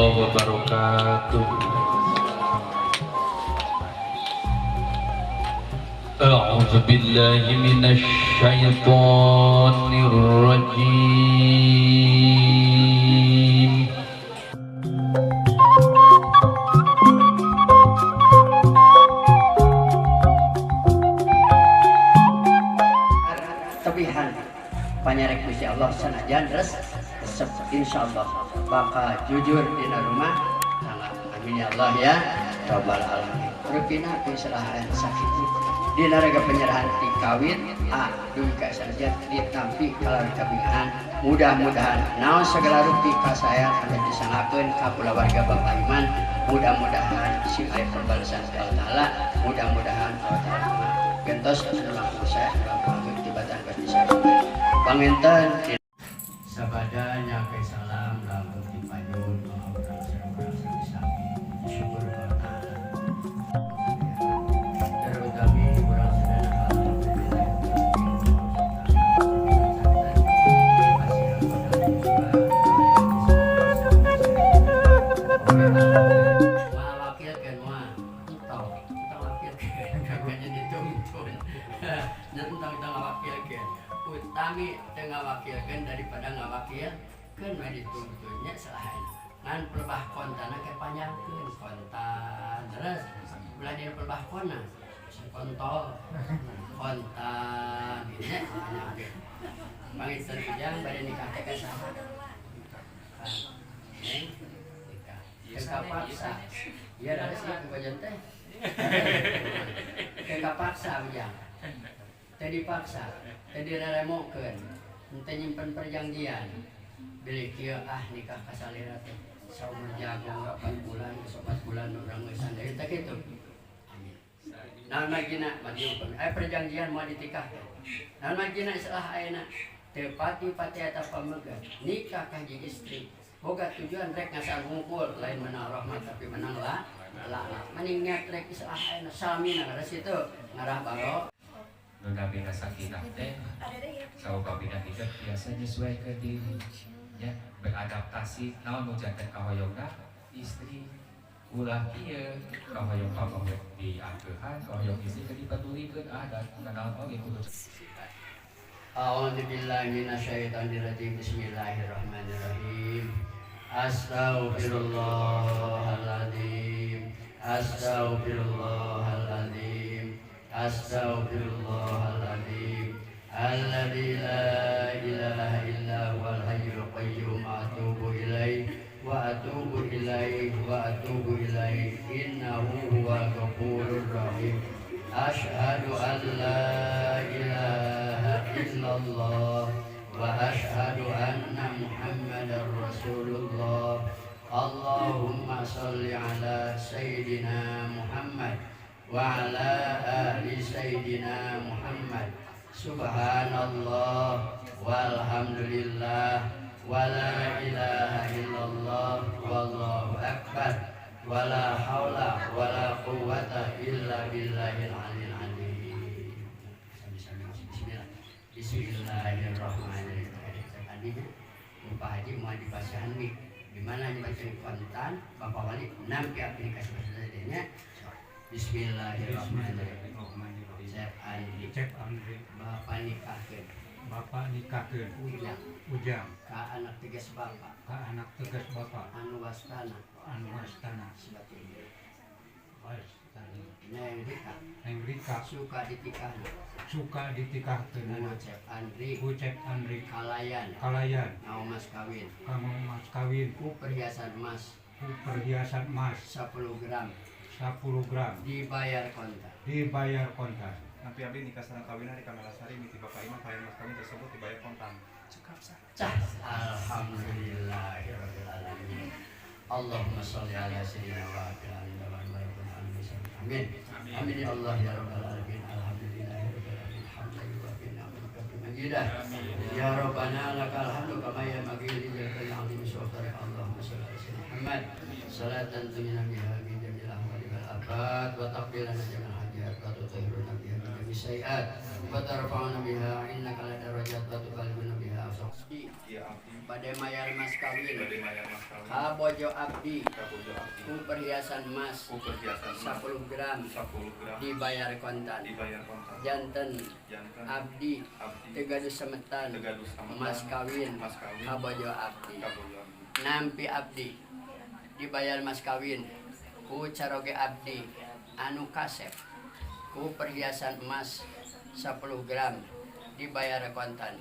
Warahmatullahi wabarakatuh. أعوذ بالله من الشيطان الرجيم. Tebihan panyarek Gusti Allah sanajan resep, insyaallah bakal jujur dina rumah tangga. Amin ya Allah ya rabbal alamin. Rupina kesalahan sakit dina raga penyerahan ti kawin a dugi ka sanajan ditampi kalawan kabingahan. Mudah-mudahan naon segala rupi kasaean anu disangakeun ka kulawarga Bapak Iman, mudah-mudahan sing aya perbalasan Allah Taala, mudah-mudahan Allah Taala gentos anu langkung sae, anu langkung agung tibatan pasti sae. Panginten sabada nyampe salam langkung dipanyun urang sareng sami-sami syukur ka Allah Taala. Terutami urang sadaya alhamdulillah. Mawakilkeun moal entong, entong wakilkeun kakaknya dituntun. Nya entong tong ngawakilkeun. Utami teu ngawakilkeun daripada ngawakilkeun we dituntun nya selain. Ngan pelebah kontana ke panjangkeun kontan. Terus ulah dina pelebah kona. Kontol. Kontan nya panjangkeun. Panginten ujang bade nikah teh ka saha? Neng nikah. Teu kapaksa. Iya ada sih kebajan teh. Teu kapaksa ujang. Teu dipaksa, teu direremokeun, teu nyimpen perjanjian. Bilih kieu ah nikah ka salira teh saumur jagung 8 bulan, geus 4 bulan urang geus deui teh kitu. Amin. Naon margina maju aya perjanjian moal ditikahkeun. Naon margina istilah ayeuna teu pati-pati eta pamegat nikah ka hiji istri. Boga tujuan rek ngasaan hungkul, lain menang rahmat tapi menang lah laknat. Mending niat rek istilah ayeuna salmina ngaras itu ngarah baro. Nu namina sakinah teh saupamina hidup biasa nyesuaikeun diri nya, beradaptasi. Naon nu janten kahoyongna istri, ulah kieu kahoyong pameget diangkeuhan, kahoyong istri teh dipedulikeun, ah dan kenal oge kudu. A'udzu billahi minasyaitonir rajim. Bismillahirrahmanirrahim. Astaghfirullahaladzim. Astaghfirullahaladzim. Astaghfirullahaladzim. Alladzi la ilaha illa huwal hayyul qayyum, atubu ilaih wa atubu ilaih wa atubu ilaih, innahu huwal ghafurur rahim. Asyhadu an la ilaha illallah wa asyhadu anna Muhammadar Rasulullah. Allahumma shalli ala sayyidina Muhammad wa ala ali sayyidina Muhammad. Subhanallah walhamdulillah wa la ilaha illallah wallahu akbar wa la haula wa la quwwata illa billahil aliyil azim. Sami-sami bismillah. Bismillahirrahmanirrahim. Tadi Bapak Haji mau dipasihan nih. Gimana dibaca kontan Bapak Wali 6 pihak ini kasih bahasa. Bismillahirrahmanirrahim. Cep Andri. Cep Andri. Bapak nikahkeun. Bapak nikahkeun. Ujang. Ujang. Ka anak tegas bapak. Ka anak tegas bapak. Anu wastana. Anu wastana. Sebagai Wastana. Neng Rika. Neng Rika. Suka ditikahna. Suka ditikahkeun. Ku Cep Andri. Ku Cep Andri. Kalayan. Kalayan. Ngau mas kawin. Kanggo mas kawin. Ku perhiasan emas. Ku perhiasan emas. 10 gram. 10 gram. Dibayar kontan. Dibayar kontan. Nanti abdi nikah sareng kawin di Kamalasari miti Bapak Iman kalian mas kawin tersebut dibayar kontan. Cekap sah. Cah. Alhamdulillahirabbil alamin. Allahumma sholli ala sayyidina wa ala alihi wa sahbihi. Amin. Amin ya Allah ya rabbal alamin. Alhamdulillahirabbil alamin. Hamdan Ya Rabbana lakal hamdu kama yanbaghi li jalali azimi sultanik. Allahumma sholli ala sayyidina Muhammad. Salatan tunjina biha min jami'il ahwali wal afat wa taqbilana jami'al hajat wa tutahhiruna biha min jami'is sayiat wa tarfa'una biha innaka la darajat wa tuballighuna biha Allah. Ieu abdi Bade mayar mas kawin bade mayar mas kawin ka bojo abdi ka bojo abdi ku perhiasan emas ku perhiasan emas 10 gram 10 gram dibayar kontan. Dibayar kontan. Janten janten abdi abdi teu gaduh semetan teu gaduh sametan mas kawin mas kawin ka bojo abdi. Ka bojo abdi. Nampi abdi dibayar mas kawin ku caroge abdi anu kasep ku perhiasan emas 10 gram dibayar kontan.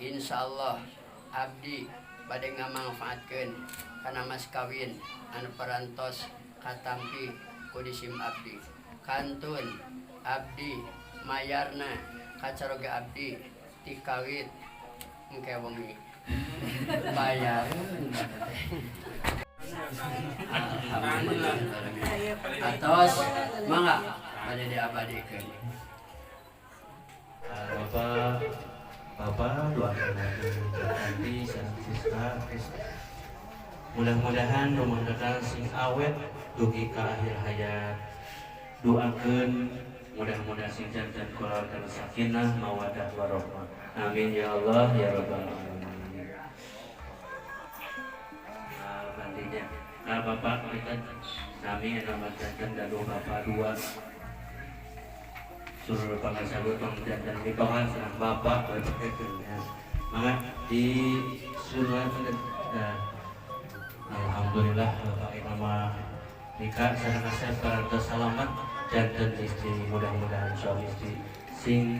Insyaallah abdi bade ngamangfaatkeun kana mas kawin anu parantos katampi ku disim abdi. Kantun abdi mayarna ka caroge abdi ti kawit engke wengi bayareun. Alhamdulillah. Atos, mangga bade diabadikeun. Bapak, Bapak doakan nanti sareng Siska. Mudah-mudahan rumah tangga sing awet dugi ka akhir hayat. Doakeun mudah-mudahan sing janten keluarga sakinah, mawadah, warahmah. Amin ya Allah ya rabbal alamin. Nah, bandinya. Nah, Bapak kita nami nama janten gaduh bapak dua. Suruh pangasalut tong janten mitoha sareng bapak ya. Mangga di surat. Nah, alhamdulillah Bapak nama nikah sareng Asep parantos salamat janten istri, mudah-mudahan suami istri sing